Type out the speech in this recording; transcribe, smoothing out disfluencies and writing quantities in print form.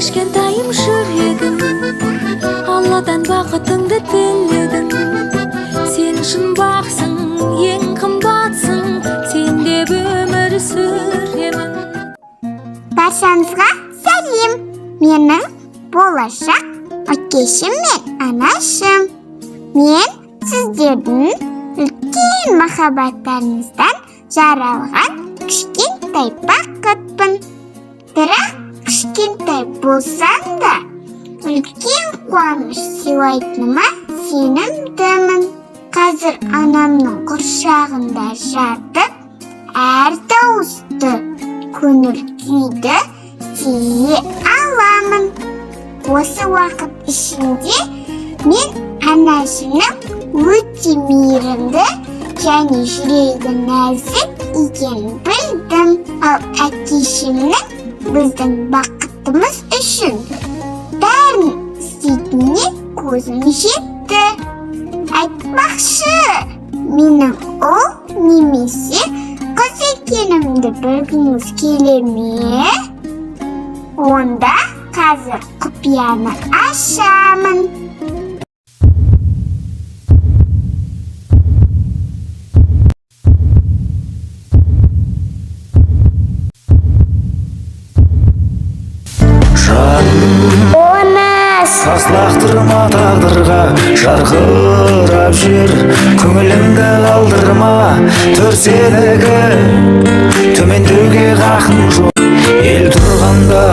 Кішкентайым жүрегім, Алладан бақытыңды тіледің. Сен шын бақсың, ең қымбатсың, сен деп өмір сүремін. Баршаңызға сәлем! Менің болашақ әкешім мен анашым. Мен сіздердің үлкен махаббаттарыңыздан жаралған кішкентай бақытпын. Бірақ кішкентай болсам да, үлкен қуаныш сыйлайтыныма сенімдімін. Қазір анамның құрсағында жатып, әр дауысты, көңіл күйді сезе аламын. Осы уақыт ішінде мен анашымның өте мейірімді және жүрегі нәзік екенін білдім. Ал әкешімнің біздің бақытымыз үшін бәрін істейтініне көзім жетті. Айтпақшы, менің ұл немесе қыз екенімді білгіңіз келе ме? Онда қазір құпияны ашамын. Жаным. Оныс! Тас лақтырма тағдырға, жарқырап жүр. Көңіліңді қалдырма, төр сенікі. Төмендеуге хақың жоқ, ел тұрғанда.